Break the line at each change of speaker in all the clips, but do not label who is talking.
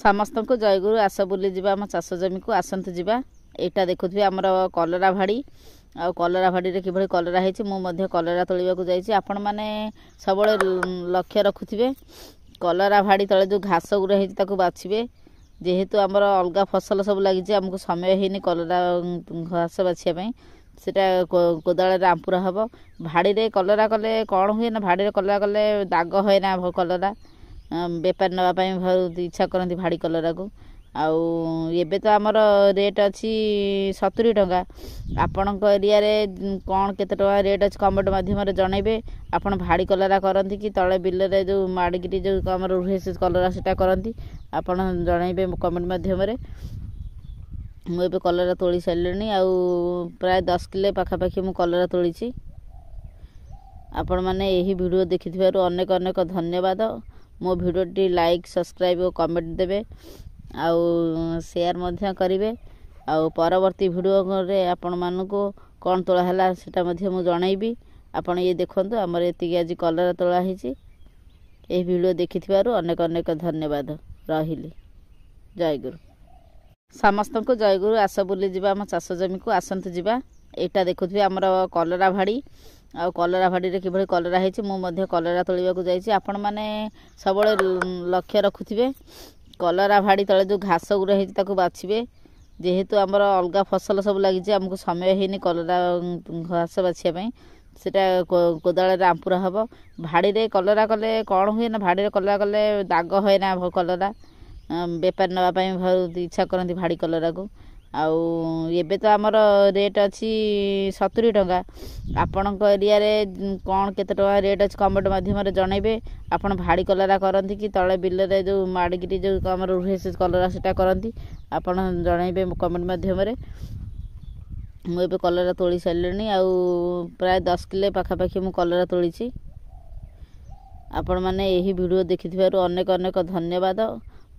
ସମସ୍ତଙ୍କୁ ଜୟଗୁରୁ। ଆସ ବୁଲିଯିବା ଆମ ଚାଷ ଜମିକୁ, ଆସନ୍ତୁ ଯିବା। ଏଇଟା ଦେଖୁଥିବେ ଆମର କଲରା ଭାଡ଼ି, ଆଉ କଲରା ଭାଡ଼ିରେ କିଭଳି କଲରା ହେଇଛି। ମୁଁ ମଧ୍ୟ କଲରା ତୋଳିବାକୁ ଯାଇଛି। ଆପଣମାନେ ସବୁବେଳେ ଲକ୍ଷ୍ୟ ରଖୁଥିବେ, କଲରା ଭାଡ଼ି ତଳେ ଯେଉଁ ଘାସ ଗୁଡ଼ା ହେଇଛି ତାକୁ ବାଛିବେ। ଯେହେତୁ ଆମର ଅଲଗା ଫସଲ ସବୁ ଲାଗିଛି, ଆମକୁ ସମୟ ହେଇନି କଲରା ଘାସ ବାଛିବା ପାଇଁ। ସେଟା କୋଦାଳରେ ଆମ୍ପୁରା ହେବ। ଭାଡ଼ିରେ କଲରା କଲେ କ'ଣ ହୁଏ ନା, ଭାଡ଼ିରେ କଲରା କଲେ ଦାଗ ହୁଏ ନା। କଲରା ବେପାରୀ ନେବା ପାଇଁ ବହୁତ ଇଚ୍ଛା କରନ୍ତି ଭାଡ଼ି କଲରାକୁ। ଆଉ ଏବେ ତ ଆମର ରେଟ୍ ଅଛି 70 ଟଙ୍କା। ଆପଣଙ୍କ ଏରିଆରେ କ'ଣ କେତେ ଟଙ୍କା ରେଟ୍ ଅଛି କମେଣ୍ଟ ମାଧ୍ୟମରେ ଜଣାଇବେ। ଆପଣ ଭାଡ଼ି କଲରା କରନ୍ତି କି ତଳେ ବିଲରେ ଯେଉଁ ମାଡ଼ିକିରି ଯେଉଁ ଆମର ରୁହେ ସେ କଲରା ସେଟା କରନ୍ତି, ଆପଣ ଜଣାଇବେ କମେଣ୍ଟ ମାଧ୍ୟମରେ। ମୁଁ ଏବେ କଲରା ତୋଳି ସାରିଲିଣି, ଆଉ ପ୍ରାୟ 10 କିଲୋ ପାଖାପାଖି ମୁଁ କଲରା ତୋଳିଛି। ଆପଣମାନେ ଏହି ଭିଡ଼ିଓ ଦେଖିଥିବାରୁ ଅନେକ ଅନେକ ଧନ୍ୟବାଦ। ମୋ ଭିଡ଼ିଓଟି ଲାଇକ୍, ସବସ୍କ୍ରାଇବ୍ ଓ କମେଣ୍ଟ ଦେବେ, ଆଉ ସେୟାର ମଧ୍ୟ କରିବେ। ଆଉ ପରବର୍ତ୍ତୀ ଭିଡ଼ିଓରେ ଆପଣମାନଙ୍କୁ କ'ଣ ତୋଳା ହେଲା ସେଟା ମଧ୍ୟ ମୁଁ ଜଣାଇବି। ଆପଣ ଇଏ ଦେଖନ୍ତୁ, ଆମର ଏତିକି ଆଜି କଲରା ତୋଳା ହେଇଛି। ଏହି ଭିଡ଼ିଓ ଦେଖିଥିବାରୁ ଅନେକ ଅନେକ ଧନ୍ୟବାଦ। ରହିଲି, ଜୟଗୁରୁ। ସମସ୍ତଙ୍କୁ ଜୟଗୁରୁ। ଆସ ବୁଲିଯିବା ଆମ ଚାଷ ଜମିକୁ, ଆସନ୍ତୁ ଯିବା। ଏଇଟା ଦେଖୁଥିବେ ଆମର କଲରା ଭାଡ଼ି, ଆଉ କଲରା ଭାଡ଼ିରେ କିଭଳି କଲରା ହେଇଛି। ମୁଁ ମଧ୍ୟ କଲରା ତୋଳିବାକୁ ଯାଇଛି। ଆପଣମାନେ ସବୁବେଳେ ଲକ୍ଷ୍ୟ ରଖୁଥିବେ, କଲରା ଭାଡ଼ି ତଳେ ଯେଉଁ ଘାସ ଗୁଡ଼ା ହେଇଛି ତାକୁ ବାଛିବେ। ଯେହେତୁ ଆମର ଅଲଗା ଫସଲ ସବୁ ଲାଗିଛି, ଆମକୁ ସମୟ ହେଇନି କଲରା ଘାସ ବାଛିବା ପାଇଁ। ସେଟା କୋଦାଳରେ ଆମ୍ପୁରା ହେବ। ଭାଡ଼ିରେ କଲରା କଲେ କ'ଣ ହୁଏ ନା, ଭାଡ଼ିରେ କଲରା କଲେ ଦାଗ ହୁଏ ନା। କଲରା ବେପାରୀ ନେବା ପାଇଁ ବହୁତ ଇଚ୍ଛା କରନ୍ତି ଭାଡ଼ି କଲରାକୁ। ଆଉ ଏବେ ତ ଆମର ରେଟ୍ ଅଛି 70 ଟଙ୍କା। ଆପଣଙ୍କ ଏରିଆରେ କ'ଣ କେତେ ଟଙ୍କା ରେଟ୍ ଅଛି କମେଣ୍ଟ ମାଧ୍ୟମରେ ଜଣାଇବେ। ଆପଣ ଭାଡ଼ି କଲରା କରନ୍ତି କି ତଳେ ବିଲରେ ଯେଉଁ ମାଡ଼ିକିରି ଯେଉଁ ଆମର ରୁହେ ସେ କଲରା ସେଟା କରନ୍ତି, ଆପଣ ଜଣାଇବେ କମେଣ୍ଟ ମାଧ୍ୟମରେ। ମୁଁ ଏବେ କଲରା ତୋଳି ସାରିଲିଣି, ଆଉ ପ୍ରାୟ 10 କିଲୋ ପାଖାପାଖି ମୁଁ କଲରା ତୋଳିଛି। ଆପଣମାନେ ଏହି ଭିଡ଼ିଓ ଦେଖିଥିବାରୁ ଅନେକ ଅନେକ ଧନ୍ୟବାଦ।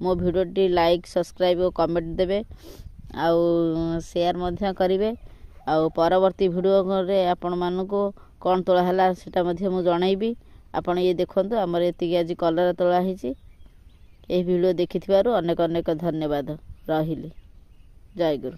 ମୋ ଭିଡ଼ିଓଟି ଲାଇକ୍, ସବସ୍କ୍ରାଇବ୍ ଓ କମେଣ୍ଟ ଦେବେ, ଆଉ ସେୟାର ମଧ୍ୟ କରିବେ। ଆଉ ପରବର୍ତ୍ତୀ ଭିଡ଼ିଓରେ ଆପଣମାନଙ୍କୁ କ'ଣ ତୋଳା ହେଲା ସେଟା ମଧ୍ୟ ମୁଁ ଜଣାଇବି। ଆପଣ ଇଏ ଦେଖନ୍ତୁ, ଆମର ଏତିକି ଆଜି କଲରା ତୋଳା ହେଇଛି। ଏହି ଭିଡ଼ିଓ ଦେଖିଥିବାରୁ ଅନେକ ଅନେକ ଧନ୍ୟବାଦ। ରହିଲି, ଜୟଗୁରୁ।